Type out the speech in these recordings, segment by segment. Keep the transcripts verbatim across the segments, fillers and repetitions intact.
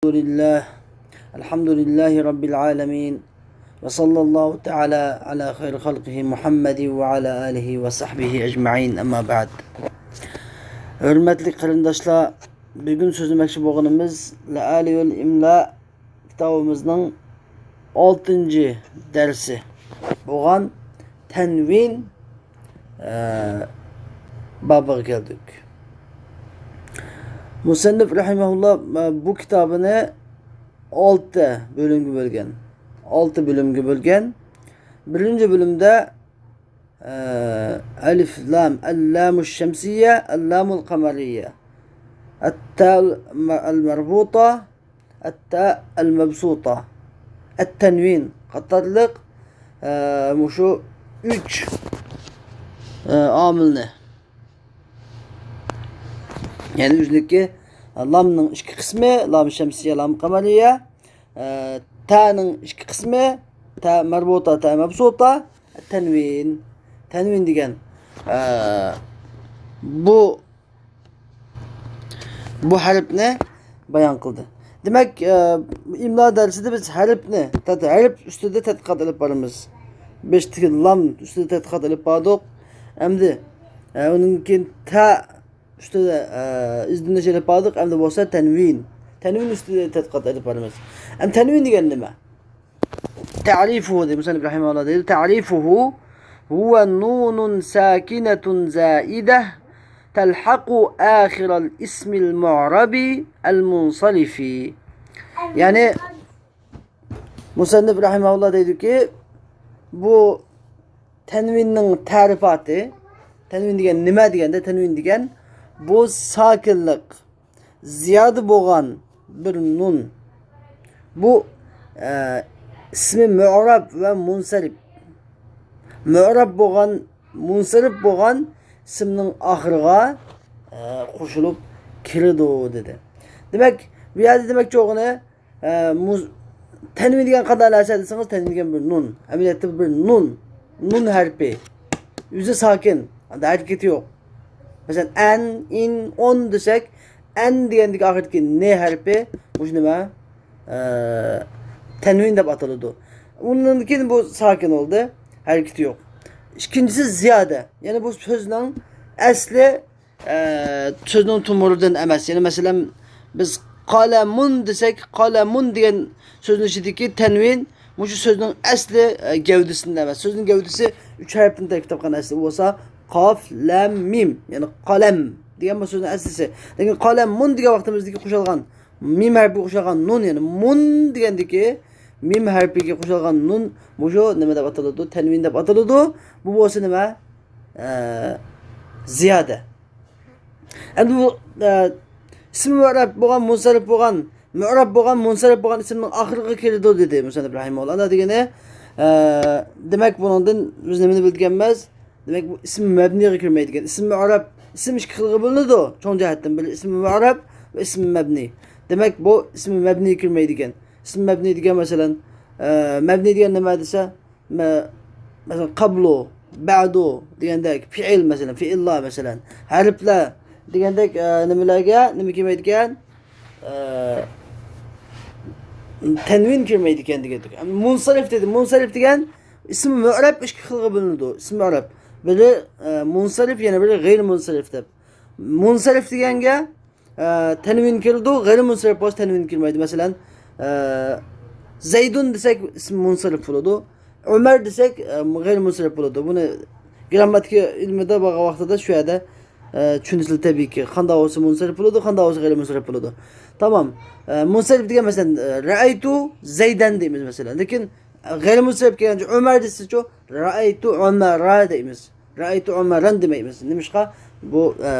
لله. الحمد لله رب العالمين. وصلى الله تعالى على خير خلقه محمد وعلى آله وصحبه أجمعين. أما بعد. ھۆرمەتلىك قېرىنداشلار، بۈگۈن سۆزلىمەكچى بولغىنىمىز ليالي الإملاء كىتابىمىزنىڭ ئالتىنچى دەرسى بولغان تەنۋىن، ئە، بابىغا كەلدۇق. مۇسەننىپ رەھىمەھۇللا، ئە، بۇ كىتابىنى ئالتە بۆلۈمگە بۆلگەن. ئالتە بۆلۈمگە بۆلگەن. بىرىنچى بۆلۈمدە، ئە، ئەلىف لام، ئەللامۇ شەمسىيە، ئەللامۇل قەمەرىيە، ئەتتەل مە-، ئەلمەربۇتە، ئەتتە ئەلمەبسۇتە، ئەتتەنۋىن قاتارلىق، ئە، مۇشۇ ئۈچ، ئە، ئامىلنى، يەنى ئۆزىنىڭكى لامنىڭ ئىككى قىسمى، لام شەمسىيە، لام قەمەرىيە، ئە، تەنىڭ ئىككى قىسمى، تە مەربۇتە، تە مەبسۇتە، تەنۋىن. تەنۋىن دېگەن، ئە، بۇ بۇ ھەرپنى بايان قىلدى. دېمەك، ئە، ئىملا دەرسىدە بىز ھەرپنى، تەت-، ھەرپ ئۈستىدە تەتقىقات ئېلىپ بارىمىز. بېشىدىكى لام ئۈستىدە تەتقىقات ئېلىپ باردۇق. ئەمدى، ئە، ئۇنىڭدىن كېيىن تە ئۈستىدە، ئە، ئىزدىنىش ئېلىپ باردۇق. ئەمدى بولسا تەنۋىن. تەنۋىن ئۈستىدە تەتقىقات ئېلىپ بارىمىز. ئەمدى تەنۋىن دېگەن نېمە؟ تەرىفۇھۇ دەيدۇ، مۇسەننىپ رەھىمەھۇللا دەيدۇ، تەرىفۇھۇ ھۇۋە نۇنۇن ساكىنەتۇن زائىدە تەلھەقۇ ئاخىرەل ئىسمىل مۇئرەبى ئەل مۇنسەرىفى. يەنى مۇسەننىپ رەھىمەھۇللا دەيدۇكى، بۇ تەنۋىننىڭ تەرىپاتى، تەنۋىن دېگەن نېمە دېگەندە، تەنۋىن دېگەن بۇ ساكىنلىق زىيادە بولغان بىر نۇن. بۇ، ئە، ئىسمى مۇئرەب ۋە مۇنسەرىپ. مۇئرەب بولغان، مۇنسەرىپ بولغان ئىسىمنىڭ ئاخىرىغا، ئە، قوشۇلۇپ كىرىدۇ دېدى. دېمەك، بۇ يەردە دېمەكچى بولغىنى، ئە، مۇز-، تەنۋىن دېگەن قانداق نەرسە دېسىڭىز، تەنۋىن دېگەن بىر نۇن. ئەمەلىيەتتە بىر نۇن. نۇن ھەرپى. ئۆزى ساكىن. ئاندا ھەرىكىتى يوق. مەسىلەن، ئەن، ئىن، ئون دېسەك، ئەن دېگەندىكى ئاخىرىدىكى ن ھەرپى، مۇشۇ نېمە؟ ئە، تەنۋىن دەپ ئاتىلىدۇ. ئۇنىڭدىن كېيىن بۇ ساكىن بولدى. ھەرىكىتى يوق. ئىككىنچىسى زىيادە. يەنى بۇ سۆزنىڭ ئەسلى ئە، سۆزنىڭ تومۇرىدىن ئەمەس. يەنى مەسىلەن، بىز قەلەمۇن دېسەك، قەلەمۇن دېگەن سۆزنىڭ ئىچىدىكى تەنۋىن مۇشۇ سۆزنىڭ ئەسلى، ئە، گەۋدىسىدىن ئەمەس. سۆزنىڭ گەۋدىسى ئۈچ ھەرپتىن تەركىب تاپقان ئەسلى بولسا، قاف، لام، مىم. يەنى قەلەم دېگەن بۇ سۆزنىڭ ئەسلىسى. لېكىن قەلەمۇن دېگەن ۋاقتىمىزدىكى قوشۇلغان مىم ھەرپىگە قوشۇلغان نۇن، يەنى مۇن دېگەندىكى مىم ھەرپىگە قوشۇلغان نۇن، مۇشۇ نېمە دەپ ئاتىلىدۇ؟ تەنۋىن دەپ ئاتىلىدۇ. بۇ بولسا نېمە؟ ئە، زىيادە. ئەمدى بۇ، ئە، ئىسمى مۇئرەب بولغان، مۇنسەرىپ بولغان، مۇئرەب بولغان، مۇنسەرىپ بولغان ئىسىمنىڭ ئاخىرىغا كىرىدۇ دېدى مۇسەننىپ رەھىمەھۇللا. ئانا دېگىنى، ئە، دېمەك، بۇنىڭدىن بىز نېمىنى بىلگەنمىز؟ دېمەك، بۇ ئىسمى مەبنىيغا كىرمەيدىكەن. ئىسمى مۇئرەب، ئىسىم ئىككى خىلغا بۆلۈنىدۇ. چوڭ جەھەتتىن بىرى ئىسمى مۇئرەب ۋە ئىسمى مەبنىي. دېمەك، بۇ ئىسمى مەبنىيگە كىرمەيدىكەن. ئىسمى مەبنىي دېگەن، مەسىلەن، ئە، مەبنىي دېگەن نېمە دېسە، مە-، مەسىلەن، قابلۇ، بەدۇ دېگەندەك پېئىل، مەسىلەن، پېئىللار، مەسىلەن، ھەرپلەر دېگەندەك، ئە، نېمىلەرگە نېمە كىرمەيدىكەن؟ ئە، تەنۋىن كىرمەيدىكەن دېگەندەك. مۇنسەرىپ دېدى. مۇنسەرىپ دېگەن ئىسمى مۇئرەب ئىككى خىلغا بۆلۈنىدۇ. ئىسمى مۇئرەب. بىرى، ئە، مۇنسەرىپ، يەنە بىرى غەيرىي مۇنسەرىپ دەپ. مۇنسەرىپ دېگەنگە ئە، تەنۋىن كىرىدۇ، غەيرىي مۇنسەرىپ بولسا تەنۋىن كىرمەيدۇ. مەسىلەن، ئە، زەيدۇن دېسەك ئىسمى مۇنسەرىپ بولىدۇ. ئۆمەر دېسەك، ئە، غەيرىي مۇنسەرىپ بولىدۇ. بۇنى گرامماتىكا ئىلمىدا بارغان ۋاقتىدا شۇ يەردە، ئە، چۈشىنىسىلەر تەبىئىيكى. قانداق بولسا مۇنسەرىپ بولىدۇ، قانداق بولسا غەيرىي مۇنسەرىپ بولىدۇ. تامام. ئە، مۇنسەرىپ دېگەن مەسىلەن، ئە، رەئەيتۇ زەيدەن دەيمىز مەسىلەن. لېكىن، ئە، غەيرىي مۇنسەرىپ كەلگەنچە ئۆمەر دېسىچۇ، رەئەيتۇ ئۆمەرە دەيمىز. رەئەيتۇ ئۆمەرەن دېمەيمىز. نېمىشقا؟ بۇ، ئە،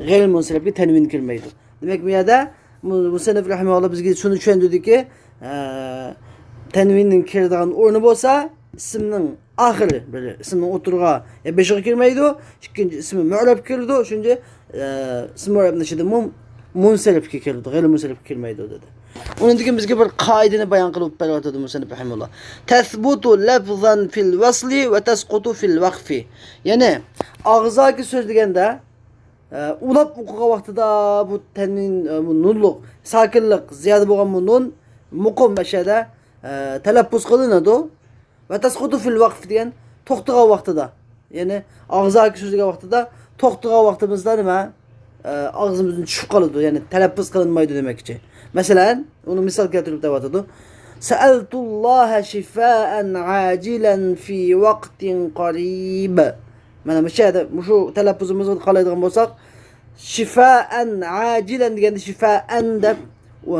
غەيرىي مۇنسەرىپكە تەنۋىن كىرمەيدۇ. دېمەك، بۇ يەردە مۇ-، مۇسەننىپ رەھىمەھۇللا بىزگە شۇنى چۈشەندۈردىكى، ئە، تەنۋىننىڭ كىرىدىغان ئورنى بولسا، ئىسىمنىڭ ئاخىرى، بىر ئىسىمنىڭ ئوتتۇرىغا، يا بېشىغا كىرمەيدۇ، ئىككىنچى ئىسمى مۇئرەب كىرىدۇ، ئۈچىنچى، ئە، ئىسمى مۇئرەبنىڭ ئىچىدىمۇ مۇنسەرىپكە كىرىدۇ، غەيرىي مۇنسەرىپكە كىرمەيدۇ دېدى. ئۇنىڭدىن كېيىن بىزگە بىر قائىدىنى بايان قىلىپ بېرىۋاتىدۇ مۇسەننىپ رەھىمەھۇللا. تەسبۇتۇ لەفزەن فىل ۋەسلى ۋە تەسقۇتۇ فىل ۋەقفى. يەنى ئاغزاكى سۆزلىگەندە، ئە، ئۇلاپ ئوقۇغان ۋاقتىدا بۇ تەنۋىن، ئە، بۇ نۇنلۇق، ساكىنلىق زىيادە بولغان بۇ نۇن مۇقىم ئەشەدە، ئە، تەلەپپۇز قىلىنىدۇ. ۋە تەسقۇتۇ فىل ۋەقف دېگەن توختىغان ۋاقتىدا، يەنى ئاغزاكى سۆزلىگەن ۋاقتىدا، توختىغان ۋاقتىمىزدا نېمە؟ ئە، ئاغزىمىزدىن چۈشۈپ قالىدۇ، يەنى تەلەپپۇز قىلىنمايدۇ دېمەكچى. مەسىلەن، ئۇنى مىسال كەلتۈرۈپ دەۋاتىدۇ. سەئەلتۇللاھە شىفائەن ئاجىلەن فى ۋەقتىن قەرىب. مانا مۇشۇ يەردە، مۇشۇ تەلەپپۇزىمىزغا قارايدىغان بولساق، شىفائەن ئاجىلەن دېگەندە شىفائەن دەپ، ئۇ،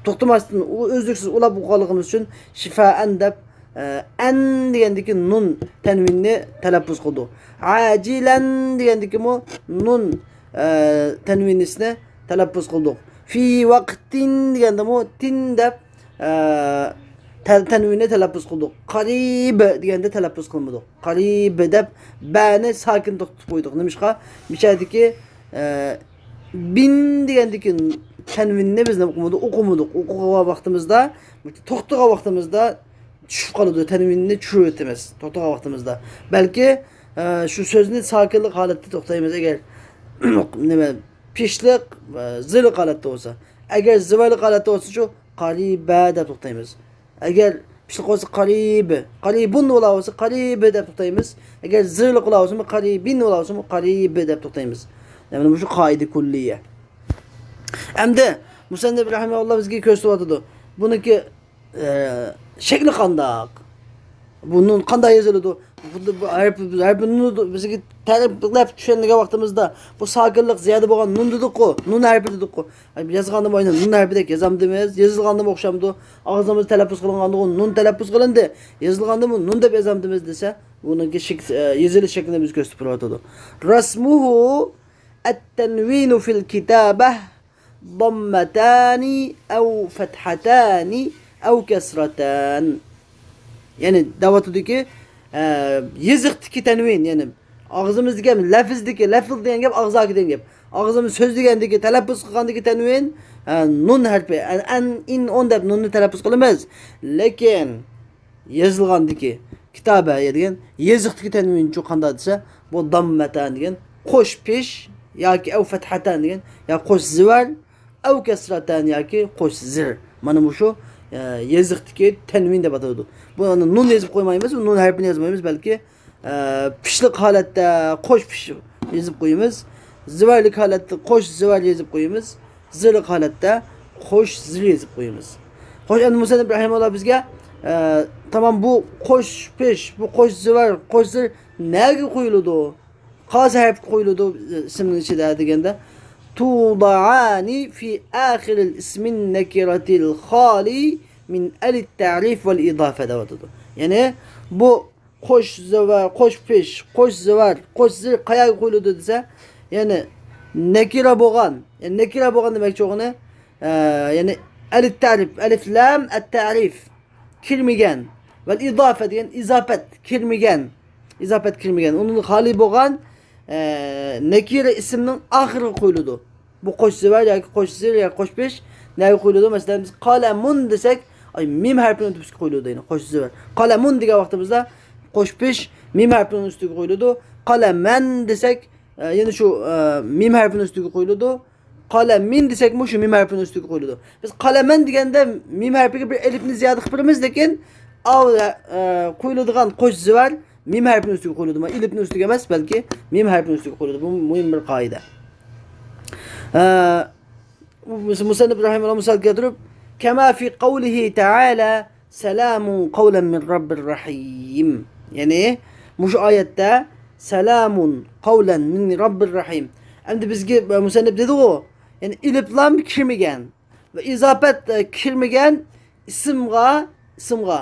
توختىماستىن، ئۇ ئۈزلۈكسىز ئۇلاپ ئوقۇغانلىقىمىز ئۈچۈن شىفائەن دەپ، ئە، ئەن دېگەندىكى نۇن تەنۋىننى تەلەپپۇز قىلدۇق. ئاجىلەن دېگەندىكىمۇ نۇن، ئە، تەنۋىنىسىنى تەلەپپۇز قىلدۇق. فى ۋەقتىن دېگەندىمۇ تىن دەپ، ئە، تە-، تەنۋىننى تەلەپپۇز قىلدۇق. قەرىب دېگەندە تەلەپپۇز قىلمىدۇق. قەرىب دەپ بەنى ساكىن توختىتىپ قويدۇق. نېمىشقا؟ مىشەدىكى، ئە، بىن دېگەندىكى تەنۋىننى بىز نېمە قىلمىدۇق؟ ئوقۇمىدۇق. ئوقۇغان ۋاقتىمىزدا، توختىغان ۋاقتىمىزدا چۈشۈپ قالىدۇ. تەنۋىننى چۈشۈرۈۋېتىمىز. توختىغان ۋاقتىمىزدا. بەلكى، ئە، شۇ سۆزنى ساكىنلىق ھالەتتە توختايمىز. ئەگەر، نېمە، پېشلىق، ئە، زىرلىق ھالەتتە بولسا. ئەگەر زىۋايلىق ھالەتتە بولسا شۇ قەرىبە دەپ توختايمىز. ئەگەر پېشلىق بولسا قەرىبى، قەرىبۇن بولا بولسا قەرىبى دەپ توختايمىز. ئەگەر زىرلىق بولا بولسىمۇ قەرىبىن بولا بولسىمۇ قەرىبى دەپ توختايمىز. يەنى مۇشۇ قائىدە كۇللىيە. ئەمدى مۇسەننىپ رەھىمەھۇللا بىزگە كۆرسىتىۋاتىدۇ. بۇنىڭكى، ئە، شەكلى قانداق؟ بۇ نۇن قانداق يېزىلىدۇ؟ خۇددى بۇ ھەرپ، ھەرپ نۇن بىزگە تەرىپلەپ چۈشەندۈرگەن ۋاقتىمىزدا بۇ ساكىنلىق زىيادە بولغان نۇن دېدۇققۇ، نۇن ھەرپى دېدۇققۇ. يازغاندىمۇ ئاينى نۇن ھەرپىدەك يازامدىمىز؟ يېزىلغاندىمۇ ئوخشامدۇ؟ ئاغزىمىزدا تەلەپپۇز قىلىنغاندىغۇ نۇن تەلەپپۇز قىلىندى. يېزىلغاندىمۇ نۇن دەپ يازامدىمىز دېسە، بۇنىڭكى شەك-، ئە، يېزىلىش شەكلىنى بىز كۆرسىتىپ بېرىۋاتىدۇ. رەسمۇھۇ ئەت-تەنۋىنۇ فىل كىتابەھ ضمتان أو فتحتان أو كسرتان. يەنى دەۋاتىدۇكى، ئە، يېزىقتىكى تەنۋىن، يەنى ئاغزىمىزدىكى، لەفزدىكى، لەفز دېگەن گەپ، ئاغزاكى دېگەن گەپ. ئاغزىمىز سۆزلىگەندىكى، تەلەپپۇز قىلغاندىكى تەنۋىن، ئە، نۇن ھەرپى، ئەن، ئەن، ئىن، ئون دەپ نۇننى تەلەپپۇز قىلىمىز. لېكىن يېزىلغاندىكى، كىتابە دېگەن يېزىقتىكى تەنۋىنچۇ قانداق دېسە، بۇ داممەتان دېگەن قوش پېش ياكى ئەۋ فەتھەتان دېگەن يا قوش زىۋار، ئەۋ كەسرەتان ياكى قوش زىر. مانا مۇشۇ، ئە، يېزىقتىكى تەنۋىن دەپ ئاتىلىدۇ. بۇ نۇن يېزىپ قويمايمىز، نۇن ھەرپىنى يازمايمىز، بەلكى، ئە، پېشلىق ھالەتتە قوش پېش يېزىپ قويىمىز. زىۋارلىق ھالەتتە قوش زىۋار يېزىپ قويىمىز. زىرلىق ھالەتتە قوش زىر يېزىپ قويىمىز. خوش، ئەمدى مۇسەننىپ رەھىمەھۇللا بىزگە، ئە، تامام بۇ قوش پېش، بۇ قوش زىۋار، قوش زىر نەگە قويۇلىدۇ؟ قايسى ھەرپكە قويۇلىدۇ، ئە، ئىسىمنىڭ ئىچىدە دېگەندە، تۇضەئانى فى ئاخىرىل ئىسمىن نەكىرەتىل خالى مىن ئەلىت تەرىف ۋەل ئىدافە دەۋاتىدۇ. يەنى بۇ قوش زىۋار، قوش پېش، قوش زىۋار، قوش زىر قايەرگە قويۇلىدۇ دېسە، يەنى نەكىرە بولغان، يەنى نەكىرە بولغان دېمەكچى بولغىنى، ئە، يەنى ئەلىت تەرىپ، ئەلىف لام ئەت تەرىپ كىرمىگەن، ۋەل ئىدافە دېگەن ئىزاپەت كىرمىگەن، ئىزاپەت كىرمىگەن، ئۇنىڭدىن خالىي بولغان، ئە، نەكىرە ئىسىمنىڭ ئاخىرىغا قويۇلىدۇ. بۇ قوش زىۋار ياكى قوش زىر ياكى قوش پېش نەگە قويۇلىدۇ؟ مەسىلەن، بىز قەلەمۇن دېسەك، ئاي، مىم ھەرپىنىڭ ئۈستىگە قويۇلىدۇ، يەنى قوش زىۋار. قەلەمۇن دېگەن ۋاقتىمىزدا قوش پېش مىم ھەرپىنىڭ ئۈستىگە قويۇلىدۇ. قەلەمەن دېسەك، ئە، يەنە شۇ، ئە، مىم ھەرپىنىڭ ئۈستىگە قويۇلىدۇ. قەلەمىن دېسەكمۇ شۇ مىم ھەرپىنىڭ ئۈستىگە قويۇلىدۇ. بىز قەلەمەن دېگەندە مىم ھەرپىگە بىر ئەلىپنى زىيادە قىلىپ بېرىمىز، لېكىن ئاۋ، ئە، قويۇلىدىغان قوش زىۋار مىم ھەرپىنىڭ ئۈستىگە قويۇلىدۇ. مانا ئېلىپنىڭ ئۈستىگە ئەمەس، بەلكى مىم ھەرپىنىڭ ئۈستىگە قويۇلىدۇ. بۇ مۇھىم بىر قائىدە. ئە، مۇس-، مۇسەننىپ رەھىمەھۇللا مىسال كەلتۈرۈپ، كەما فى قەۋلىھى تەئالە، سەلامۇن قەۋلەن مىن رەببىر رەھىم. يەنى مۇشۇ ئايەتتە سەلامۇن قەۋلەن مىن رەببىر رەھىم. ئەمدى بىزگە، ئە، مۇسەننىپ دېدىغۇ، يەنى ئېلىپ لام كىرمىگەن ۋە ئىزاپەت، ئە، كىرمىگەن ئىسىمغا، ئىسىمغا،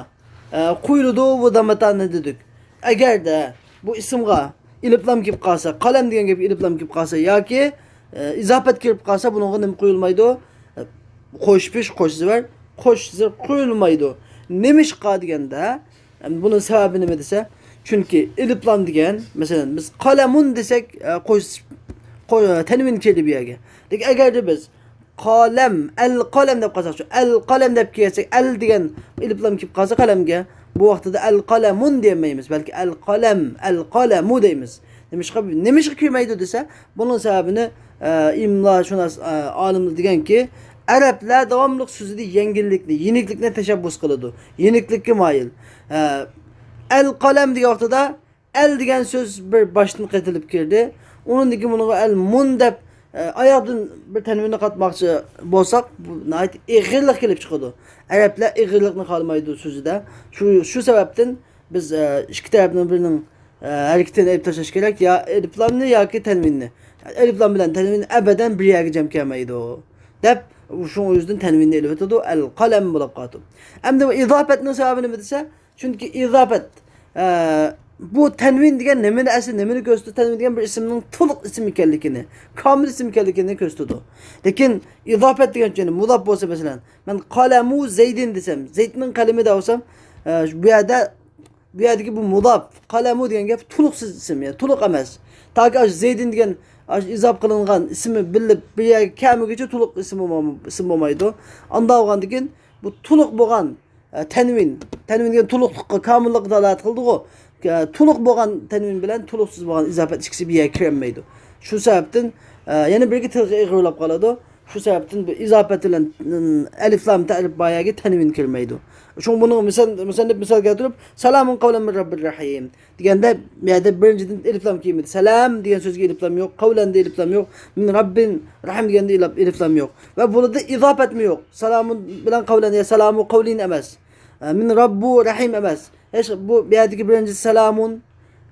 ئە، قويۇلىدۇ بۇ داممەتاننى دېدۇق. ئەگەردە بۇ ئىسىمغا ئېلىپ لام كېلىپ قالسا، قەلەم دېگەن گەپكە ئېلىپ لام كېلىپ قالسا ياكى، ئە، ئىزاپەت كىرىپ قالسا، بۇنىڭغا نېمە قويۇلمايدۇ؟ ئە، قوش پېش، قوش زىۋار، قوش زىر قويۇلمايدۇ. نېمىشقا دېگەندە، ئەمدى بۇنىڭ سەۋەبى نېمە دېسە، چۈنكى ئېلىپ لام دېگەن، مەسىلەن، بىز قەلەمۇن دېسەك، ئە، قوش، قو-، تەنۋىن كىردى بۇ يەرگە. لېكىن ئەگەردە بىز قەلەم، ئەل قەلەم دەپ قالساقچۇ، ئەل قەلەم دەپ كەلسەك، ئەل دېگەن ئېلىپ لام كېلىپ قالسا قەلەمگە، بۇ ۋاقتىدا ئەل قەلەمۇن دېيەلمەيمىز، بەلكى ئەل قەلەم، ئەل قەلەمۇ دەيمىز. نېمىشقا، نېمىشقا كىرمەيدۇ دېسە، بۇنىڭ سەۋەبىنى، ئە، ئىملا شۇناس، ئە، ئالىملار دېگەنكى، ئەرەبلەر داۋاملىق سۆزىدە يەڭگىللىكنى، يېنىكلىكنى تەشەببۇس قىلىدۇ. يېنىكلىككە مايىل. ئە، ئەل قەلەم دېگەن ۋاقتىدا، ئەل دېگەن سۆز بىر باشتىن قېتىلىپ كىردى. ئۇنىڭدىن كېيىن بۇنىڭغا ئەل مۇن دەپ، ئە، ئاياغدىن بىر تەنۋىننى قاتماقچى بولساق، بۇ ناھايىتى ئېغىرلىق كېلىپ چىقىدۇ. ئەرەبلەر ئېغىرلىقنى خالىمايدۇ سۆزىدە. شۇ، شۇ سەۋەبتىن بىز، ئە، ئىككى تەرەپنىڭ بىرىنىڭ، ئە، ھەرىكىتىنى ئېلىپ تاشلاش كېرەك، يا ئېلىپلامنى ياكى تەنۋىننى. ئېلىپلام بىلەن تەنۋىن ئەبەدەن بىر يەرگە جەم كەلمەيدۇ، دەپ، شۇنىڭ يۈزىدىن تەنۋىننى ئېلىۋېتىدۇ، ئەل قەلەم بولۇپ قالىدۇ. ئەمدى بۇ ئىزاپەتنىڭ سەۋەبى نېمە دېسە، چۈنكى ئىزاپەت، ئە، بۇ تەنۋىن دېگەن نېمىنى، ئەسلى نېمىنى كۆرسىتىدۇ؟ تەنۋىن دېگەن بىر ئىسىمنىڭ تولۇق ئىسىم ئىكەنلىكىنى، كامىل ئىسىم ئىكەنلىكىنى كۆرسىتىدۇ. لېكىن ئىزاپەت دېگەن، يەنى مۇزاپ بولسا، مەسىلەن، مەن قەلەمۇ زەيدىن دېسەم، زەيدنىڭ قەلىمى دەۋالسام، ئە، بۇ يەردە، بۇ يەردىكى بۇ مۇزاپ، قەلەمۇ دېگەن گەپ تولۇقسىز ئىسىم، يەنى تولۇق ئەمەس. تاكى ئاشۇ زەيدىن دېگەن ئاشۇ ئىزاپ قىلىنغان ئىسمى بىلىنىپ بىر يەرگە كەلمىگۈچە تولۇق ئىسىم بولما-، ئىسىم بولمايدۇ. ئانداق بولغاندىكىن بۇ تولۇق بولغان، ئە، تەنۋىن. تەنۋىن دېگەن تولۇقلۇققا، كامىللىققا دالالەت قىلىدىغۇ. ئە، تولۇق بولغان تەنۋىن بىلەن تولۇقسىز بولغان ئىزاپەت ئىككىسى بىر يەرگە كىرەلمەيدۇ. شۇ سەۋەبتىن، ئە، يەنە بىرگە تىلغا ئېغىرلاپ قالىدۇ. شۇ سەۋەبتىن بۇ ئىزاپەت بىلەن، ئىم، ئەلىفلام تەرىپ بار يەرگە تەنۋىن كىرمەيدۇ. شۇڭا بۇنىڭ مىسال، مۇسەننىپ مىسال كەلتۈرۈپ، سالامۇن قەۋلەن مىن رەببىر رەھىم. دېگەندە، بۇ يەردە بىرىنچىدىن ئېلىپلام كىرمىدى. سالام دېگەن سۆزگە ئېلىپلام يوق، قەۋلەندە ئېلىپلام يوق، مىن رەببىن رەھىم دېگەندە ئېلىپ-، ئېلىپلام يوق. ۋە بۇنىڭدا ئىزاپەتمۇ يوق. سالامۇن بىلەن قەۋلەن، يا سالامۇ قەۋلىن ئەمەس. ئە، مىن رەببۇ رەھىم ئەمەس. ھېچ بۇ، بۇ يەردىكى بىرىنچى سالامۇن،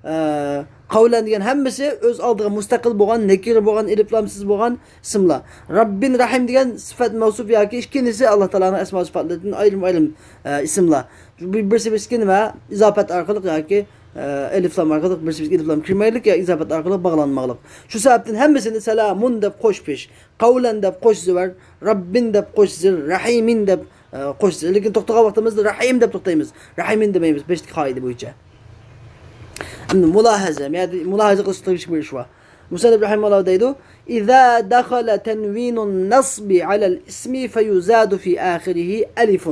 ئە، قەۋلەن دېگەن ھەممىسى ئۆز ئالدىغا مۇستەقىل بولغان، نەكىرە بولغان، ئېلىپلامسىز بولغان ئىسىملار. رەببىن رەھىم دېگەن سۈپەت مەۋسۇپ ياكى ئىككىنچىسى ئاللا تائالانىڭ ئەسما سۈپەتلىرىدىن ئايرىم-ئايرىم، ئە، ئىسىملار. بىر-، بىرسى بىرسىگە نېمە؟ ئىزاپەت ئارقىلىق ياكى، ئە، ئېلىپلام ئارقىلىق، بىرسى بىرسىگە ئېلىپلام كىرمەيلىك يا ئىزاپەت ئارقىلىق باغلانماقلىق. شۇ سەۋەبتىن ھەممىسىنى سالامۇن دەپ قوشۇپ بېرىش، قەۋلەن دەپ قوش زىۋەر، رەببىن دەپ قوش زىر، رەھىمىن دەپ، ئە، قوش زىر. لېكىن توختىغان ۋاقتىمىزدا رەھىم دەپ توختايمىز. رەھىمىن دېمەيمىز، بەشتىكى قائىدە بويىچە. ئەمدى مۇلاھەزە، مۇلاھەزە قىلىشقا تېگىشلىك بىر ئىش بار. مۇسەننىپ رەھىمەھۇللاھ دەيدۇ، إذا دخل تنوين النصب على الاسم فيزاد في آخره ألف،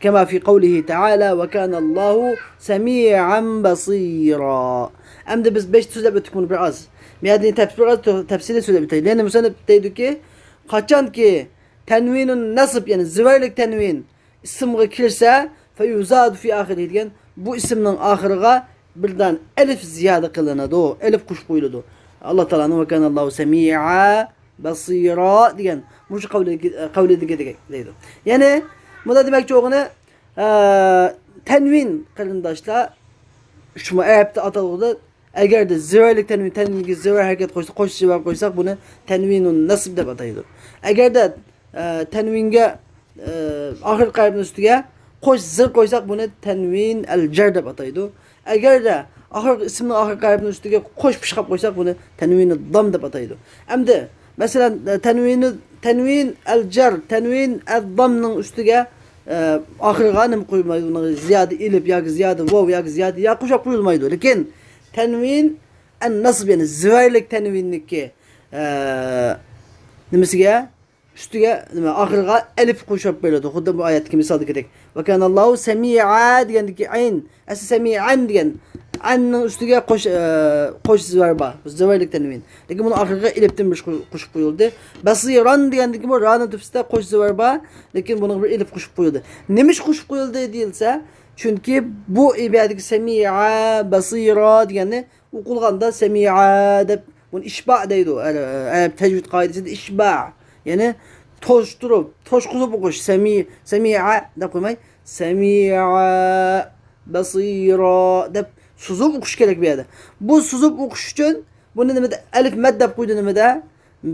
كما في قوله تعالى، وكان الله سميعا بصيرا. ئەمدى بىز بەش سۆزلەپ ئۆتتۇق بۇنى بىر ئاز. بۇ يەردە تەپسىل، بىر ئاز تەپسىلىي سۆزلەپ ئۆتەيلى. يەنى مۇسەننىپ دەيدۇكى، قاچانكى تەنۋىنۇن نەسب، يەنى زىۋەرلىك تەنۋىن ئىسىمغا كىرسە، فيزاد في آخره دېگەن، بۇ ئىسىمنىڭ ئاخىرىغا بىر دانە ئەلىف زىيادە قىلىنىدۇ، ئەلىف قوشۇپ قويۇلىدۇ. ئاللا تائالانىڭ، وكان الله سميعا بصيرا دېگەن مۇشۇ قەۋلىدىكى، قەۋلىدىكىدەك دەيدۇ. يەنى، بۇندا دېمەكچى بولغىنى، ئە، تەنۋىن قېرىنداشلار، شۇمۇ ئەرەبتە ئاتالغۇدا، ئەگەردە زىۋەرلىك تەنۋىن، تەنۋىنگە زىۋەر ھەرىكەت قوشسا، قوش زىۋەر قويساق، بۇنى تەنۋىنۇن نەسب دەپ ئاتايدۇ. ئەگەردە، ئە، تەنۋىنگە، ئە، ئاخىرقى ھەرپنىڭ ئۈستىگە قوش زىر قويساق، بۇنى تەنۋىن ئەل جەر دەپ ئاتايدۇ. ئەگەردە ئاخىرقى ئىسىمنىڭ ئاخىرقى ھەرپىنىڭ ئۈستىگە قوش پىشقاپ قويساق، بۇنى تەنۋىنۇ دام دەپ ئاتايدۇ. ئەمدى، مەسىلەن، تەنۋىنۇ، تەنۋىن ئەل جەر، تەنۋىن ئەل دامنىڭ ئۈستىگە، ئە، ئاخىرىغا نېمە قويۇلمايدۇ؟ ئۇنىڭ زىيادە ئېلىپ ياكى زىيادە ۋاۋ ياكى زىيادە يا قوشاپ قويۇلمايدۇ. لېكىن تەنۋىن ئەن نەسب، يەنى زىۋەرلىك تەنۋىننىكى، ئە، نېمىسىگە؟ ئۈستىگە، نېمە، ئاخىرىغا ئەلىپ قوشۇپ بېرىلىدۇ. خۇددى بۇ ئايەتتىكى مىسالدىكىدەك. وكان الله سميعا دېگەندىكى ئەين. ئەسلى سەمىئەن دېگەن ئەننىڭ ئۈستىگە قوش، ئە، قوش زىۋەر بار. زىۋەرلىك تەنۋىن. لېكىن بۇنىڭ ئاخىرىغا ئېلىپتىن بىر قوشۇپ قويۇلدى. بەسىران دېگەندىكى بۇ رانىڭ تۆپىسىدە قوش زىۋەر بار. لېكىن بۇنىڭغا بىر ئېلىپ قوشۇپ قويۇلدى. نېمە ئىش قوشۇپ قويۇلدى دېيىلسە، چۈنكى بۇ ئىبارەتتىكى سەمىئا، بەسىرا دېگەننى ئوقۇلغاندا سەمىئا دەپ، بۇنى ئىشبا دەيدۇ. ئەرەب، ئەرەب تەجۋىد قائىدىسىدە ئىشبا. يەنى توشتۇرۇپ، توشقۇزۇپ ئوقۇش. سەمى-، سەمىئا دەپ قويماي، سەمىئا، بەسىرا دەپ سوزۇپ ئوقۇش كېرەك بۇ يەردە. بۇ سوزۇپ ئوقۇش ئۈچۈن بۇنى نېمىدە؟ ئەلىف مەد دەپ قويدى نېمىدە؟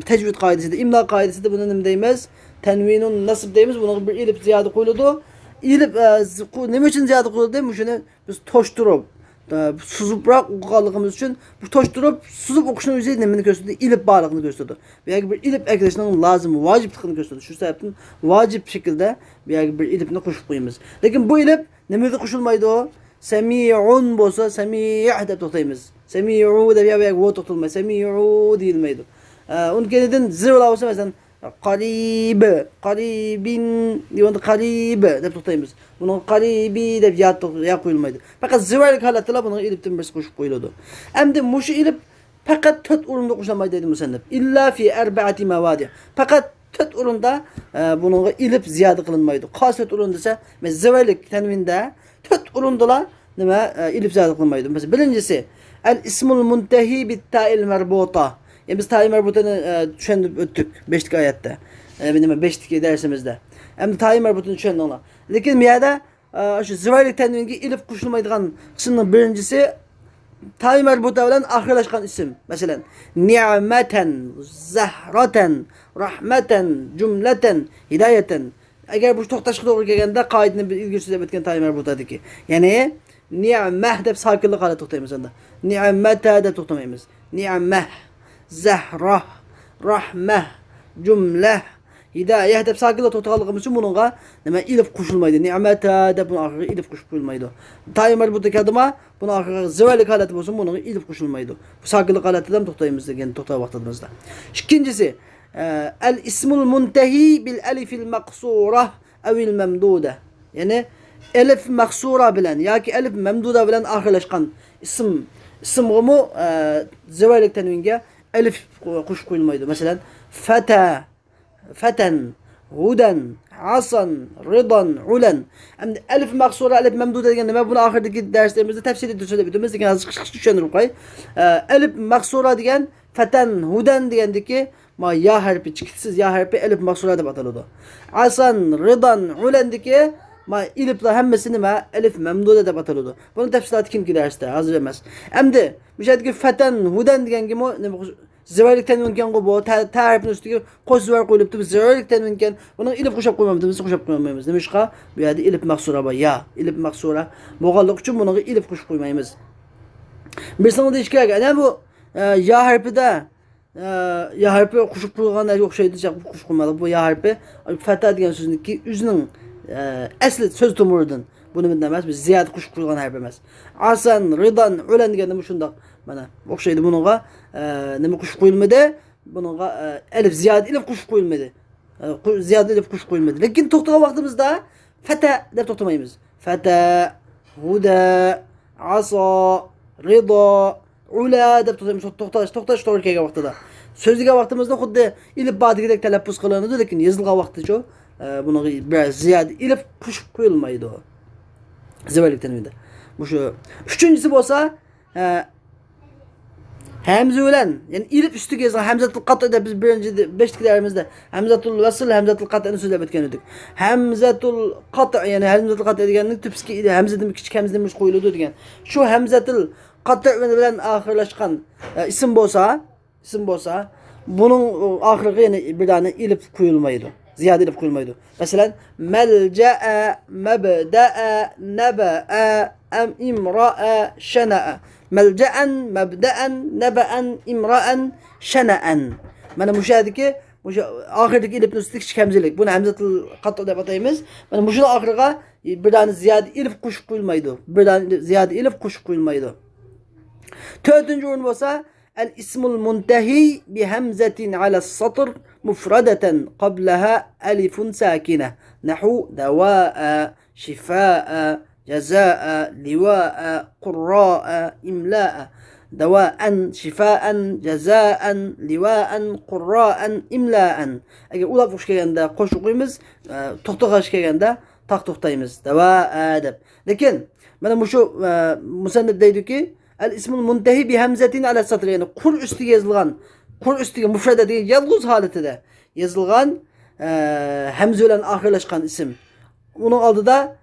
تەجۋىد قائىدىسىدە، ئىملا قائىدىسىدە بۇنى نېمە دەيمىز؟ تەنۋىنۇن نەسب دەيمىز. بۇنىڭغا بىر ئېلىپ زىيادە قويۇلىدۇ. ئېلىپ، ئە، ز-، قو-، نېمە ئۈچۈن زىيادە قويۇلدى؟ مۇشۇنى بىز توشتۇرۇپ، ئە، سوزۇپراق ئوقۇغانلىقىمىز ئۈچۈن، بۇ توشتۇرۇپ، سوزۇپ ئوقۇشنىڭ ئۆزى نېمىنى كۆرسىتىدۇ؟ ئېلىپ بارلىقىنى كۆرسىتىدۇ. بۇ يەرگە بىر ئېلىپ ئەكىرىشنىڭ لازىم، ۋاجىپلىقىنى كۆرسىتىدۇ. شۇ سەۋەبتىن ۋاجىپ شەكىلدە بۇ يەرگە بىر ئېلىپنى قوشۇپ قويىمىز. لېكىن بۇ ئېلىپ نېمىگە قوشۇلمايدۇ؟ سەمىئۇن بولسا، سەمىئ دەپ توختايمىز. سەمىئۇ دەپ يا بۇ يەرگە ۋو توختىلىمايدۇ. سەمىئۇ دېيىلمەيدۇ. ئە، ئۇنىڭ كەينىدىن زىر بولسا، مەسىلەن، قريب، قريب، دېگەندە قەرىب دەپ توختايمىز. بۇنىڭغا قەرىبى دەپ يا، يا قويۇلمايدۇ. پەقەت زىۋايلىك ھالەتتىلا بۇنىڭغا ئېلىپتىن بىرسى قوشۇپ قويۇلىدۇ. ئەمدى مۇشۇ ئېلىپ پەقەت تۆت ئورۇندا قوشۇلمايدۇ دەيدۇ مۇسەننىپ. إلا في أربعة مواضع. پەقەت تۆت ئورۇندا، ئە، بۇنىڭغا ئېلىپ زىيادە قىلىنمايدۇ. قايسى تۆت ئورۇن دېسە، مەن زىۋايلىك تەنۋىندە تۆت ئورۇندىلا نېمە، ئە، ئېلىپ زىيادە قىلىنمايدۇ. مەسىلەن، بىرىنچىسى، الاسم المنتهي بالتاء المربوطة. يەنى بىز تائى مەربۇتىنى، ئە، چۈشەندۈرۈپ ئۆتتۇق بەشتىكى ئايەتتە. ئە، نېمە، بەشتىكى دەرسىمىزدە. ئەمدى تائى مەربۇتىنى چۈشەندىڭلار. لېكىن بۇ يەردە، ئە، شۇ زىۋايلىك تەنۋىنگە ئېلىپ قوشۇلمايدىغان قىسىمنىڭ بىرىنچىسى تائى مەربۇتا بىلەن ئاخىرلاشقان ئىسىم. مەسىلەن، نىئمەتەن، زەھراتەن، رەھمەتەن، جۈملەتەن، ھىدايەتەن. ئەگەر بۇ توختاشقا توغرا كەلگەندە، قائىدىنى بىز ئىلگىرى سۆزلەپ ئۆتكەن تائى مەربۇتادىكى. يەنى، نىئمەھ دەپ ساكىنلىق ھالەتتە توختايمىز ئەمدى. نىئمەتە دەپ توختىمايمىز. نىئمەھ، زەھرا، رەھمە، جۈملە، ھىدايە دەپ ساكىنلىق توختىغانلىقىمىز ئۈچۈن بۇنىڭغا نېمە، ئېلىپ قوشۇلمايدۇ. نىئمەتە دەپ بۇنىڭ ئاخىرىغا ئېلىپ قوشۇپ قويۇلمايدۇ. تائى مەربۇتا كەلدىما، بۇنىڭ ئاخىرىغا زىۋايلىك ھالەتتە بولسۇن، بۇنىڭغا ئېلىپ قوشۇلمايدۇ. بۇ ساكىنلىق ھالەتتە توختايمىز دېگەن توختاغان ۋاقتىمىزدا. ئىككىنچىسى، ئە، الاسم المنتهي بالألف المقصورة أو الممدودة. يەنى ئەلىف مەقسۇرا بىلەن ياكى ئەلىف مەمدۇدا بىلەن ئاخىرلاشقان ئىسىم، ئىسىمغىمۇ، ئە، زىۋايلىك تەنۋىنگە ئەلىف قوشۇپ قويۇلمايدۇ. مەسىلەن، فەتە، فەتەن، ھۇدەن، ئاسان، رىدان، ئۇلەن. ئەمدى ئەلىف مەقسۇرا، ئەلىف مەمدۇدا دېگەن نېمە؟ بۇنى ئاخىرىدىكى دەرسلىرىمىزدە تەپسىلىي سۆزلەپ ئۆتىمىز، لېكىن ھازىر قىسقىچە چۈشەندۈرۈپ قوياي. ئە، ئەلىف مەقسۇرا دېگەن فەتەن، ھۇدەن دېگەندىكى ما يا ھەرپى، چېكىتسىز يا ھەرپى ئەلىف مەقسۇرا دەپ ئاتىلىدۇ. ئاسان، رىدان، ئۇلەندىكى ما ئېلىپلار ھەممىسى نېمە؟ ئەلىف مەمدۇدا دەپ ئاتىلىدۇ. بۇنىڭ تەپسىلاتى كېيىنكى دەرستە، ھازىر ئەمەس. ئەمدى مۇشۇ يەردىكى فەتەن، ھۇدەن دېگەنگىمۇ نېمە، زىۋايلىك تەنۋىنكەنغۇ بۇ، تە، تە ھەرپىنىڭ ئۈستىگە قوش زىۋاي قويۇلۇپتۇ، بۇ زىۋايلىك تەنۋىنكەن. بۇنىڭغا ئېلىپ قوشۇپ قويمامدىمىز، قوشۇپ قويمايمىز. نېمىشقا؟ بۇ يەردە ئېلىپ مەقسۇرا بار، يا. ئېلىپ مەقسۇرا بولغانلىقى ئۈچۈن بۇنىڭغا ئېلىپ قوشۇپ قويمايمىز. بىرسىڭىز دېيىشكى كېرەك، ئەنە بۇ، ئە، يا ھەرپىدە، ئە، يا ھەرپى قوشۇپ قويۇلغان ئوخشايدۇ، قوشۇپ قويمىدۇق. بۇ يا ھەرپى فەتە دېگەن سۆزنىڭكى ئۆزىنىڭ، ئە، ئەسلى سۆز تومۇرىدىن. بۇ نېمە ئەمەس، بىز زىيادە قوشۇپ قويۇلغان ھەرپ ئەمەس. ئاسان، رىدان، ئۇلەن دېگەندە مۇشۇنداق، مانا، ئوخشايدۇ بۇنىڭغا، ئە، نېمە قوشۇپ قويۇلمىدى؟ بۇنىڭغا، ئە، ئەلىپ زىيادە ئېلىپ قوشۇپ قويۇلمىدى. ئە، قو-، زىيادە ئېلىپ قوشۇپ قويۇلمىدى. لېكىن توختىغان ۋاقتىمىزدا فەتە دەپ توختىمايمىز. فەتە، ھۇدە، ئاسا، رىدا، ئۇلا دەپ توختاش، توختاش، توختاش توغرا كەلگەن ۋاقتىدا. سۆزلىگەن ۋاقتىمىزدا خۇددى ئېلىپ بادىگىدەك تەلەپپۇز قىلىنىدۇ، لېكىن يېزىلغان ۋاقتىچۇ، ئە، بۇنىڭغا بىرەر زىيادە ئېلىپ قوشۇپ قويۇلمايدۇ. زىۋايلىك تەنۋىندە. مۇشۇ ئۈچىنچىسى بولسا، ئە، ھەمزە بىلەن، يەنى ئېلىپ ئۈستىگە يېزىلغان ھەمزەتۇل قەتئى دەپ بىز بىرىنچى، بەشتىكى دەرسىمىزدە ھەمزەتۇل ۋەسل، ھەمزەتۇل قەتئىنى سۆزلەپ ئۆتكەن ئىدۇك. ھەمزەتۇل قەتئى، يەنى ھەمزەتۇل قەتئى دېگەننىڭ تۈپسىكى ھەمزىدىن كىچىك ھەمزىدىن بىرسى قويۇلىدۇ دېگەن. شۇ ھەمزەتۇل قەتئى بىلەن ئاخىرلاشقان، ئە، ئىسىم بولسا، ئىسىم بولسا، بۇنىڭ ئاخىرىغا يەنە بىر دانە ئېلىپ قويۇلمايدۇ. زىيادە ئېلىپ قويۇلمايدۇ. مەسىلەن، مەلجەئە، مەبدەئە، نەبەئە، ئەم، ئىمرائە، شەنەئە. مەلجەئەن، مەبدەئەن، نەبەئەن، ئىمرائەن، شەنەئەن. مانا مۇشۇ يەردىكى، مۇشۇ ئاخىرىدىكى ئېلىپنىڭ ئۈستىدىكى كىچىك ھەمزىلىك. بۇنى ھەمزەتۇل قەتئى دەپ ئاتايمىز. مانا مۇشۇنىڭ ئاخىرىغا بىر دانە زىيادە ئېلىپ قوشۇپ قويۇلمايدۇ. بىر دانە زىيادە ئېلىپ قوشۇپ قويۇلمايدۇ. تۆتىنچى ئورۇن بولسا، الاسم المنتهي بهمزة على السطر مفردة قبلها ألف ساكنة، نحو دواء، شفاء، جزاء، لواء، قراء، إملاء. دواء، شفاء، جزاء، لواء، قراء، إملاء. ئەگەر ئۇلاپ ئوخشاش كەلگەندە قوش ئوقۇيمىز، ئە، توختىغاچ كەلگەندە تاق توختايمىز. دەۋا، ئە، دەپ. لېكىن، مانا مۇشۇ، ئە، مۇسەننىپ دەيدۇكى، الاسم المنتهي بهمزة على السطر، يەنى قۇر ئۈستىگە يېزىلغان، قۇر ئۈستىگە مۇفرەدە دېگەن يالغۇز ھالىتىدە يېزىلغان، ئە، ھەمزە بىلەن ئاخىرلاشقان ئىسىم. ئۇنىڭ ئالدىدا،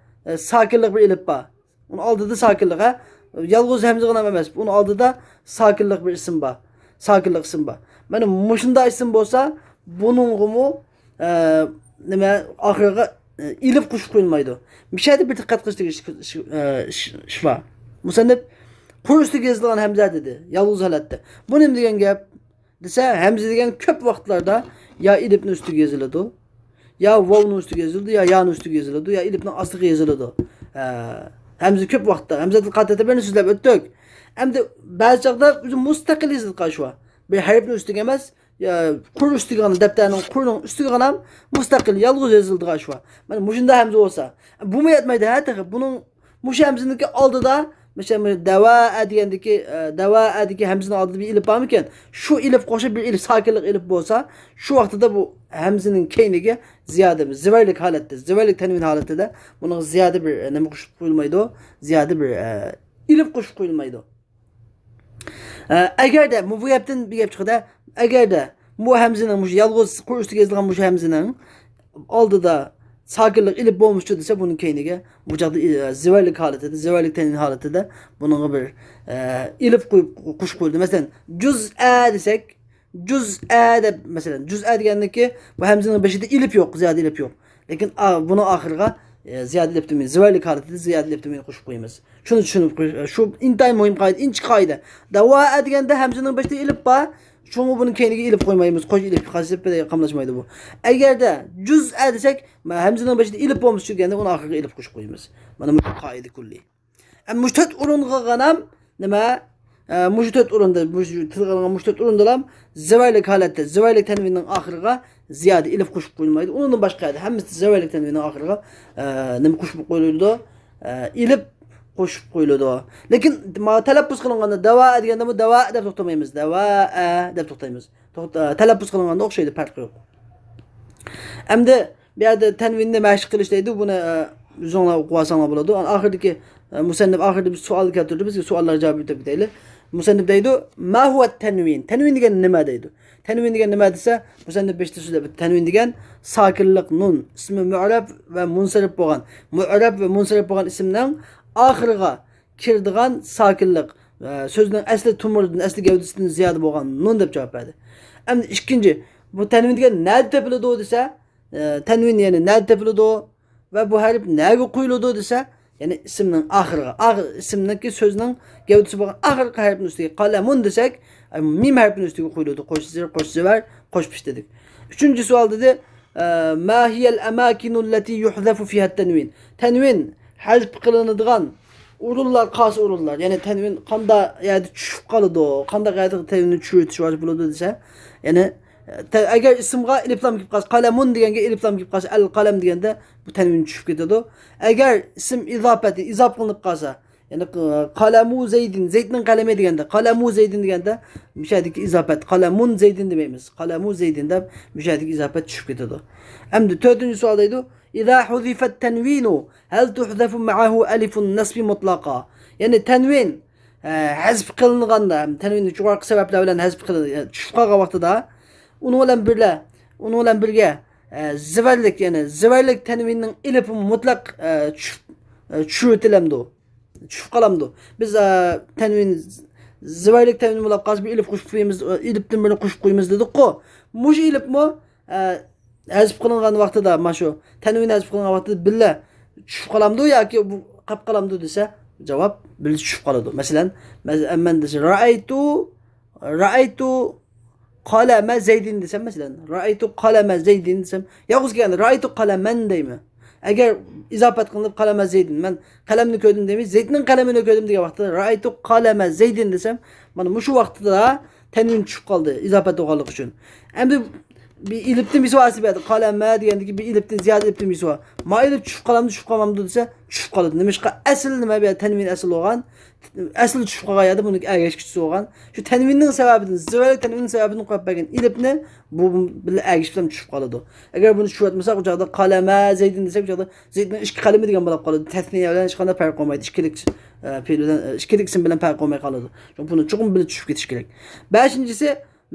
ئە، ساكىنلىق بىر ئېلىپ بار. ئۇنىڭ ئالدىدا ساكىنلىق، ھە؟ يالغۇز ھەمزىغىنە ئەمەس، ئۇنىڭ ئالدىدا ساكىنلىق بىر ئىسىم بار. ساكىنلىق ئىسىم بار. مانا مۇشۇنداق ئىسىم بولسا، بۇنىڭغىمۇ، ئە، نېمە، ئاخىرىغا، ئە، ئېلىپ قوشۇپ قويۇلمايدۇ. مۇشۇ يەردە بىر دىققەت قىلىش تېگىشلىك ئىش، ئىش، ئە، ئىش، ئىش بار. مۇسەننىپ قۇر ئۈستىگە يېزىلغان ھەمزە دېدى، يالغۇز ھالەتتە. بۇ نېمە دېگەن گەپ؟ دېسە، ھەمزە دېگەن كۆپ ۋاقىتلاردا يا ئېلىپنىڭ ئۈستىگە يېزىلىدۇ، يا ۋاۋنىڭ ئۈستىگە يېزىلىدۇ، يا يانىڭ ئۈستىگە يېزىلىدۇ، يا ئېلىپنىڭ ئاستىغا يېزىلىدۇ. ھە، ھەمزە كۆپ ۋاقىتتا، ھەمزەتۇل قەتئىتە بىرنى سۆزلەپ ئۆتتۇق. ئەمدى بەزى چاغدا ئۆزى مۇستەقىل يېزىلىدىغان شۇ. بىر ھەرپنىڭ ئۈستىگە ئەمەس، يا، قۇر ئۈستىگە غانا، دەپتەرنىڭ قۇرىنىڭ ئۈستىگە غانا مۇستەقىل، يالغۇز يېزىلىدىغان ئىش بار. مانا مۇشۇنداق ھەمزە بولسا، بۇمۇ يەتمەيدۇ، ھە، تېخى. بۇنىڭ، مۇشۇ ھەمزىنىڭكى ئالدىدا، مەسىلەن، دەۋائە دېگەندىكى، ئە، دەۋائەدىكى ھەمزىنىڭ ئالدىدا بىر ئېلىپ بارمىكەن؟ شۇ ئېلىپ قوشۇپ بىر ئېلىپ، ساكىنلىق ئېلىپ بولسا، شۇ ۋاقتىدا بۇ ھەمزىنىڭ كەينىگە زىيادە، زىۋەرلىك ھالەتتە، زىۋەرلىك تەنۋىن ھالىتىدە بۇنىڭغا زىيادە بىر، ئە، نېمە قوشۇپ قويۇلمايدۇ؟ زىيادە بىر، ئە، ئېلىپ قوشۇپ قويۇلمايدۇ. ئە، ئەگەردە، مۇ-، بۇ گەپتىن بىر گەپ چىقىدۇ. ئەگەردە بۇ ھەمزىنىڭ، مۇشۇ يالغۇز قۇر ئۈستىگە يېزىلغان مۇشۇ ھەمزىنىڭ ئالدىدا ساكىنلىق ئېلىپ بولمىسىچۇ دېسە، بۇنىڭ كەينىگە بۇ چاغدا، ئە، زىۋەرلىك ھالىتىدە، زىۋەرلىك تەنۋىن ھالىتىدە بۇنىڭغا بىر، ئە، ئېلىپ قويۇپ، قوشۇپ قويۇلدى. مەسىلەن، جۇزئە دېسەك، جۇزئە دەپ، مەسىلەن، جۇزئە دېگەندىكى بۇ ھەمزىنىڭ بېشىدا ئېلىپ يوق، زىيادە ئېلىپ يوق. لېكىن، ئا، بۇنىڭ ئاخىرىغا، ئە، زىيادە ئېلىپ تەنۋىن، زىۋەرلىك ھالىتىدە زىيادە ئېلىپ تەنۋىن قوشۇپ قويىمىز. شۇنى چۈشىنىپ قويۇش، شۇ ئىنتايىن مۇھىم قائىدە، ئىنچىكە قائىدە. دەۋائە دېگەندە ھەمزىنىڭ بېشىدا ئېلىپ بار، شۇڭا بۇنىڭ كەينىگە ئېلىپ قويمايمىز، قوش ئېلىپ قاچىلىپ قاملاشمايدۇ بۇ. ئەگەردە جۇزئە دېسەك، ھەمزىنىڭ بېشىدا ئېلىپ بولمىسىچۇ دېگەندە ئۇنىڭ ئاخىرىغا ئېلىپ قوشۇپ قويىمىز. مانا بۇ قائىدە كۈللى. ئەمما مۇشۇ تۆت ئورۇنغا غانام نېمە؟ ئە، مۇشۇ تۆت ئورۇندا، مۇشۇ تىلغا ئالغان مۇشۇ تۆت ئورۇندىلا زىۋەرلىك ھالەتتە، زىۋەرلىك تەنۋىننىڭ ئاخىرىغا زىيادە ئېلىپ قوشۇپ قويۇلمايدۇ. ئۇنىڭدىن باشقا يەردە ھەممىسى زىۋەرلىك تەنۋىننىڭ ئاخىرىغا، ئە، نېمە قوشۇپ قويۇلىدۇ؟ ئە، ئېلىپ قوشۇپ قويۇلىدۇ. لېكىن ما-، تەلەپپۇز قىلىنغاندا دەۋا دېگەندە بۇ دەۋا دەپ توختىمايمىز. دەۋا، ئە، دەپ توختايمىز. توختا-، تەلەپپۇز قىلىنغاندا ئوخشايدۇ، پەرقى يوق. ئەمدى بۇ يەردە تەنۋىننى مەشىق قىلىش دەيدۇ، بۇنى، ئە، ئۆزۈڭلار ئوقۇۋالساڭلار بولىدۇ. ئاخىرىدىكى، ئە، مۇسەننىپ ئاخىرىدا بىر سوئال كەلتۈردى، بىز سوئاللارغا جاۋاب ئېيتىپ ئۆتەيلى. مۇسەننىپ دەيدۇ، ما ھۇۋە تەنۋىن؟ تەنۋىن دېگەن نېمە دەيدۇ. تەنۋىن دېگەن نېمە دېسە، مۇسەننىپ بېشىدا سۆزلەپ ئۆتتى. تەنۋىن دېگەن ساكىنلىق نۇن، ئىسمى مۇئرەب ۋە مۇنسەرىپ بولغان، مۇئرەب ۋە مۇنسەرىپ بولغان ئىسىمنىڭ ئاخىرىغا كىرىدىغان ساكىنلىق، ئە، سۆزنىڭ ئەسلى تومۇرىدىن، ئەسلى گەۋدىسىدىن زىيادە بولغان نۇن دەپ جاۋاب بەردى. ئەمدى ئىككىنچى، بۇ تەنۋىن دېگەن نەدە تېپىلىدۇ دېسە، ئە، تەنۋىن يەنى نەدە تېپىلىدۇ ۋە بۇ ھەرپ نەگە قويۇلىدۇ دېسە، يەنى ئىسىمنىڭ ئاخىرىغا، ئاخىر، ئىسىمنىڭكى سۆزنىڭ گەۋدىسى بولغان ئاخىرقى ھەرپنىڭ ئۈستىگە قەلەمۇن دېسەك، ئە، مىم ھەرپىنىڭ ئۈستىگە قويۇلىدۇ. قوش زېر، قوش زېۋەر، قوش پىش دېدۇق. ئۈچىنچى سوئال دېدى، ئە، ما ھىيەل ئەماكىنۇ لەتى يۇھزەفۇ فىھە تەنۋىن؟ تەنۋىن ھەزپ قىلىنىدىغان ئورۇنلار، قايسى ئورۇنلار؟ يەنى تەنۋىن قانداق يەردە چۈشۈپ قالىدۇ؟ قانداق يەردە تەنۋىننى چۈشۈرۈۋېتىش ۋاجىپ بولىدۇ دېسە، يەنى، تە-، ئەگەر ئىسىمغا ئېلىپلام كېلىپ قالسا، قەلەمۇن دېگەنگە ئېلىپلام كېلىپ قالسا، ئەل قەلەم دېگەندە بۇ تەنۋىن چۈشۈپ كېتىدۇ. ئەگەر ئىسىم ئىزاپەتى، ئىزاپە قىلىنىپ قالسا، يەنى، قەلەمۇ زەيدىن، زەيدنىڭ قەلىمى دېگەندە، قەلەمۇ زەيدىن دېگەندە، مۇشۇ يەردىكى ئىزاپەت، قەلەمۇن زەيدىن دېمەيمىز. قەلەمۇ زەيدىن دەپ، مۇشۇ يەردىكى ئىزاپەت چۈشۈپ كېتىدۇ. ئەمدى تۆتىنچى سوئال دەيدۇ، ئىزا ھۇزىفەت تەنۋىنۇ ھەل تۇھزەفۇ مەئەھۇ ئەلىفۇن نەسبى مۇتلاقا؟ يەنى تەنۋىن، ئە، ھەزپ قىلىنغاندا، تەنۋىن يۇقىرىقى سەۋەبلەر بىلەن ھەزپ قىلىن-، چۈشۈپ قالغان ۋاقتىدا، ئۇنىڭ بىلەن بىرلە، ئۇنىڭ بىلەن بىرگە، ئە، زىۋەرلىك، يەنى زىۋەرلىك تەنۋىننىڭ ئېلىپى مۇتلەق، ئە، چۈشۈپ، ئە، چۈشۈرۈۋېتىلەمدۇ؟ چۈشۈپ قالامدۇ؟ بىز، ئە، تەنۋىن، زىۋەرلىك تەنۋىن بولاپ قالسا، بىر ئېلىپ قوشۇپ قويىمىز، ئە، ئېلىپتىن بىرنى قوشۇپ قويىمىز دېدۇققۇ. مۇشۇ ئېلىپمۇ، ئە، ھەزپ قىلىنغان ۋاقتىدا، مانا شۇ تەنۋىن ھەزپ قىلىنغان ۋاقتىدا بىللە چۈشۈپ قالامدۇ ياكى بۇ قاپ قالامدۇ دېسە، جاۋاب بىللە چۈشۈپ قالىدۇ. مەسىلەن، مەن، مەن دېسە، رەئەيتۇ، رەئەيتۇ قەلەمە زەيدىن دېسەم، مەسىلەن، رەئەيتۇ قەلەمە زەيدىن دېسەم، يالغۇز كەلگەندە رەئەيتۇ قەلەمەن دەيمەن. ئەگەر ئىزاپەت قىلىنىپ قەلەمە زەيدىن، مەن قەلەمنى كۆردۈم دەيمەن، زەيدنىڭ قەلىمىنى كۆردۈم دېگەن ۋاقىتتا رەئەيتۇ قەلەمە زەيدىن دېسەم، مانا مۇشۇ ۋاقىتتا تەنۋىن چۈشۈپ قالدى، ئىزاپەت بولغانلىقى ئۈچۈن. ئەمدى بىر ئېلىپتىن بىسى بار ئەسلى بۇ يەردە، قەلەمە دېگەندىكى بىر ئېلىپتىن زىيادە ئېلىپتىن بىسى بار. ما ئېلىپ چۈشۈپ قالامدۇ، چۈشۈپ قالمامدۇ دېسە، چۈشۈپ قالىدۇ. نېمىشقا؟ ئەسلى نېمە؟ بۇ يەردە تەنۋىن ئەسلى بولغان. ئەسلى چۈشۈپ قالغان يەردە بۇنىڭ ئەگەشكۈچىسى بولغان. شۇ تەنۋىننىڭ سەۋەبىدىن، زىۋەرلىك تەنۋىننىڭ سەۋەبىدىن قويۇپ بەرگەن ئېلىپنى بۇ بىلەن ئەگىشىپ بىلەن چۈشۈپ قالىدۇ. ئەگەر بۇنى چۈشۈرۈۋەتمىسەك، ئۇ چاغدا قەلەمە زەيدىن دېسەك، ئۇ چاغدا زەيدنىڭ ئىككى قەلىمى دېگەن بولۇپ قالىدۇ. تەسنىيە بىلەن ھېچقانداق پەرق بولمايدۇ. ئىككىلىك، ئە، پېئىل بىلەن، ئە، ئىككىلىك ئىسىم بىلەن پەرق بولماي قالىدۇ. شۇڭا بۇنى چوقۇم بىلىپ چۈشۈپ كېتىش كېرەك. بەشىنچىسى،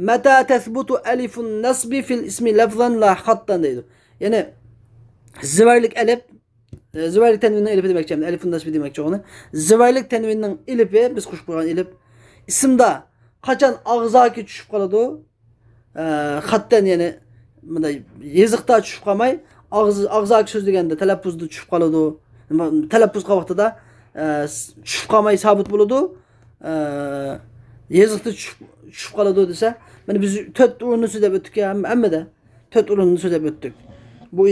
مەتە تەسبۇتۇ ئەلىفۇن نەسبى فىل ئىسمى لەفزەن لا خەتتەن دەيدۇ. يەنى زىۋەرلىك ئەلىپ، ئە، زىۋەرلىك تەنۋىننىڭ ئېلىپى دېمەكچى، ئەلىفۇن نەسبى دېمەكچى ئۇنى. زىۋەرلىك تەنۋىننىڭ ئېلىپى، بىز قوشۇپ قويغان ئېلىپ، ئىسىمدا قاچان ئاغزاكى چۈشۈپ قالىدۇ، ئە، خەتتەن، يەنى مۇنداق يېزىقتا چۈشۈپ قالماي، ئاغزى، ئاغزاكى سۆزلىگەندە تەلەپپۇزدا چۈشۈپ قالىدۇ. نېمە، تەلەپپۇز قىلغان ۋاقتىدا، ئە، چۈشۈپ قالماي سابىت بولىدۇ. ئە، يېزىقتا چۈشۈپ، چۈشۈپ قالىدۇ دېسە، مانا بىز تۆت ئورۇننى سۆزلەپ ئۆتتۇق يا، ھەم-، ھەممىدە. تۆت ئورۇننى سۆزلەپ ئۆتتۇك. بۇ،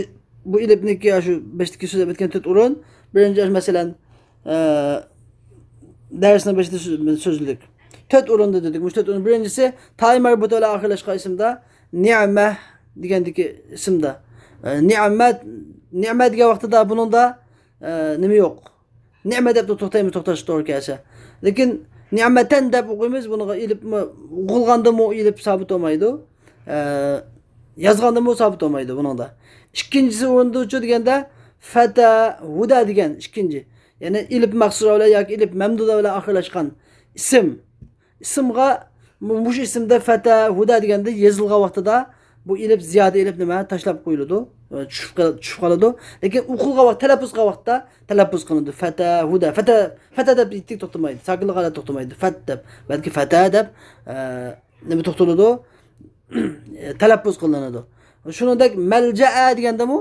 بۇ ئېلىپنىڭكى شۇ بېشىدىكى سۆزلەپ ئۆتكەن تۆت ئورۇن. بىرىنچى، مەسىلەن، ئە، دەرسنىڭ بېشىدا سۆز-، سۆزلىدۇق. تۆت ئورۇندا دېدۇق. مۇشۇ تۆت ئورۇن. بىرىنچىسى، تائى مەربۇتە بىلەن ئاخىرلاشقان ئىسىمدا، نىئمە دېگەندىكى ئىسىمدا. ئە، نىئمە، نىئمە دېگەن ۋاقتىدا بۇنىڭدا، ئە، نېمە يوق؟ نىئمە دەپ توختايمىز، توختاش توغرا كەلسە. لېكىن نىئمەتەن دەپ ئوقۇيمىز، بۇنىڭغا ئېلىپمۇ، ئوقۇلغاندىمۇ ئېلىپ سابىت بولمايدۇ. ئە، يازغاندىمۇ سابىت بولمايدۇ بۇنىڭدا. ئىككىنچىسى ئورۇندىچۇ دېگەندە، فەتەھۇدە دېگەن ئىككىنچى. يەنى ئېلىپ مەقسۇرە بىلەن ياكى ئېلىپ مەمدۇدە بىلەن ئاخىرلاشقان ئىسىم. ئىسىمغا، مۇ-، مۇشۇ ئىسىمدە فەتەھۇدە دېگەندە يېزىلغان ۋاقتىدا بۇ ئېلىپ زىيادە ئېلىپ نېمە؟ تاشلاپ قويۇلىدۇ. ئە، چۈشۈپ قېل-، چۈشۈپ قالىدۇ. لېكىن ئوقۇلغان ۋاقىت، تەلەپپۇز قىلغان ۋاقىتتا تەلەپپۇز قىلىنىدۇ. فەتەھۇدە. فەتە، فەتە دەپ يېتىك توختىمايدۇ. ساكىنلىق ھالەت توختىمايدۇ. فەت دەپ. بەلكى فەتە دەپ، ئە، نېمە توختىلىدۇ؟ تەلەپپۇز قىلىنىدۇ. شۇنىڭدەك مەلجەئە دېگەندىمۇ،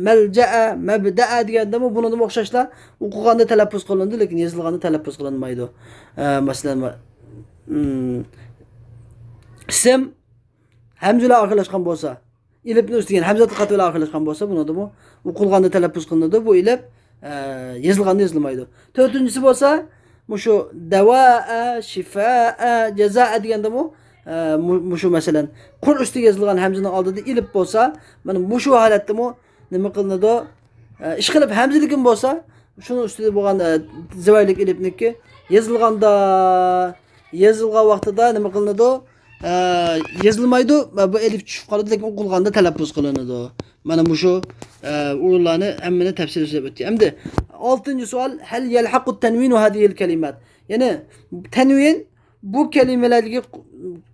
مەلجەئە، مەبدەئە دېگەندىمۇ بۇنىڭدىمۇ ئوخشاشلا ئوقۇغاندا تەلەپپۇز قىلىنىدۇ، لېكىن يېزىلغاندا تەلەپپۇز قىلىنمايدۇ. ئە، مەسىلەن، ئىسىم ھەمزە بىلەن ئاخىرلاشقان بولسا، ئېلىپنى ئۈستىگە ھەمزە قاتى بىلەن ئاخىرلاشقان بولسا، بۇنىڭدىمۇ ئوقۇلغاندا تەلەپپۇز قىلىنىدۇ. بۇ ئېلىپ، ئە، يېزىلغاندا يېزىلمايدۇ. تۆتىنچىسى بولسا، مۇشۇ دەۋائە، شىفائە، جازائە دېگەندىمۇ، ئە، مۇ-، مۇشۇ مەسىلەن، قۇر ئۈستىگە يېزىلغان ھەمزىنىڭ ئالدىدا ئېلىپ بولسا، مانا مۇشۇ ھالەتتىمۇ نېمە قىلىنىدۇ؟ ئە، ئىشقىلىپ ھەمزىلىكىم بولسا، شۇنىڭ ئۈستىدە بولغان، ئە، زىۋايلىك ئېلىپنىكى يېزىلغاندا، يېزىلغان ۋاقتىدا نېمە قىلىنىدۇ؟ ئە، يېزىلمايدۇ، بۇ ئېلىپ چۈشۈپ قالىدۇ، لېكىن ئوقۇلغاندا تەلەپپۇز قىلىنىدۇ. مانا مۇشۇ، ئە، ئورۇنلارنى ھەممىنى تەپسىلىي سۆزلەپ ئۆتتى. ئەمدى ئالتىنچى سوئال، ھەل يەلھەقۇت تەنۋىنۇ ھازىھىل كەلىمات؟ يەنى تەنۋىن بۇ كەلىمىلەرگە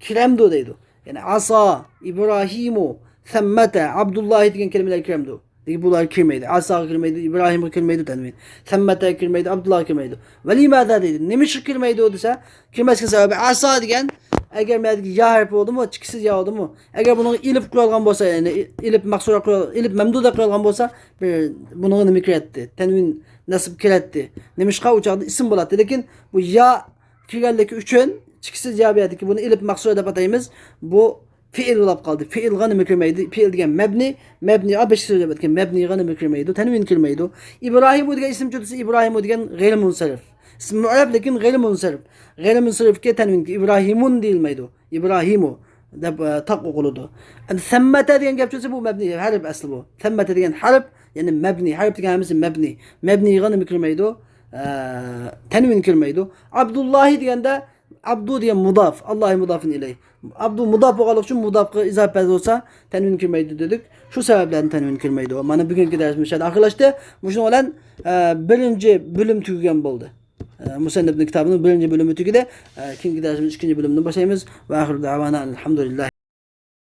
كىرەمدۇ دەيدۇ. يەنى ئاسا، ئىبراھىمۇ، سەممەتە، ئابدۇللاھى دېگەن كەلىمىلەر كىرەمدۇ؟ دېگەن بۇلار كىرمەيدۇ. ئاساغا كىرمەيدۇ، ئىبراھىمغا كىرمەيدۇ، تەنۋىن. سەممەتەگە كىرمەيدۇ، ئابدۇللاغا كىرمەيدۇ. ۋەلىمازا دەيدۇ. نېمىشقا كىرمەيدۇ دېسە، كىرمەسلىك سەۋەبى ئاسا دېگەن، ئەگەر مەدىكى يا ھەرپى بولدىمۇ، چىكىسىز يا بولدىمۇ، ئەگەر بۇنىڭغا ئېلىپ قويۇلغان بولسا، يەنى ئېلىپ مەقسۇرە قويۇل-، ئېلىپ مەمدۇدە قويۇلغان بولسا، بىر، بۇنىڭغا نېمە كىرەتتى؟ تەنۋىن نەسب كىرەتتى. نېمىشقا؟ ئۇ چاغدا ئىسىم بولاتتى. لېكىن بۇ يا كىرگەنلىكى ئۈچۈن، چىكىسىز يا بۇ يەردىكى، بۇنى ئېلىپ مەقسۇرە دەپ ئاتايمىز. بۇ فېئىل بولاپ قالدى. فېئىلغا نېمە كىرمەيدۇ؟ فېئىل دېگەن مەبنى، مەبنى، ئا، بەشىنچى سۆزلەپ ئۆتكەن مەبنىغا نېمە كىرمەيدۇ؟ تەنۋىن كىرمەيدۇ. ئىبراھىمۇ دېگەن ئىسىم چۈشتى، ئىبراھىمۇ دېگەن غەيرىي مۇنسەرىپ. ئىسمى مۇئرەب، لېكىن غەيرىي مۇنسەرىپ. غەيرىي مۇنسەرىپكە تەنۋىن، ئىبراھىمۇن دېيىلمەيدۇ. ئىبراھىمۇ دەپ، ئە، تاق ئوقۇلىدۇ. ئەمدى سەممەتە دېگەن گەپ چۈشتى، بۇ مەبنى ھەرپ ئەسلى بۇ. سەممەتە دېگەن ھەرپ، يەنى مەبنى. ھەرپ دېگەن ھەممىسى مەبنى. مەبنىغا نېمە كىرمەيدۇ؟ ئە، تەنۋىن كىرمەيدۇ. ئابدۇللاھى دېگەندە، ئابدۇ دېگەن مۇداف، ئاللاھى مۇدافىن ئىلەيھ. ئابدۇ مۇداف بولغانلىقى ئۈچۈن مۇدافقا ئىزاپە بولسا تەنۋىن كىرمەيدۇ دېدۇق. شۇ سەۋەبلەردىن تەنۋىن كىرمەيدۇ. مانا بۈگۈنكى دەرسىمىز شۇ يەردە ئاخىرلاشتى. مۇشۇنىڭ بىلەن، ئە، بىرىنچى بۆلۈم تۈگىگەن بولدى. ئە، مۇسەننىپنىڭ كىتابىنىڭ بىرىنچى بۆلۈمى تۈگىدى. ئە، كېيىنكى دەرسىمىز ئىككىنچى بۆلۈمدىن باشلايمىز. ۋە ئاخىرۇ دەۋانا ئەلھەمدۇلىللاھ.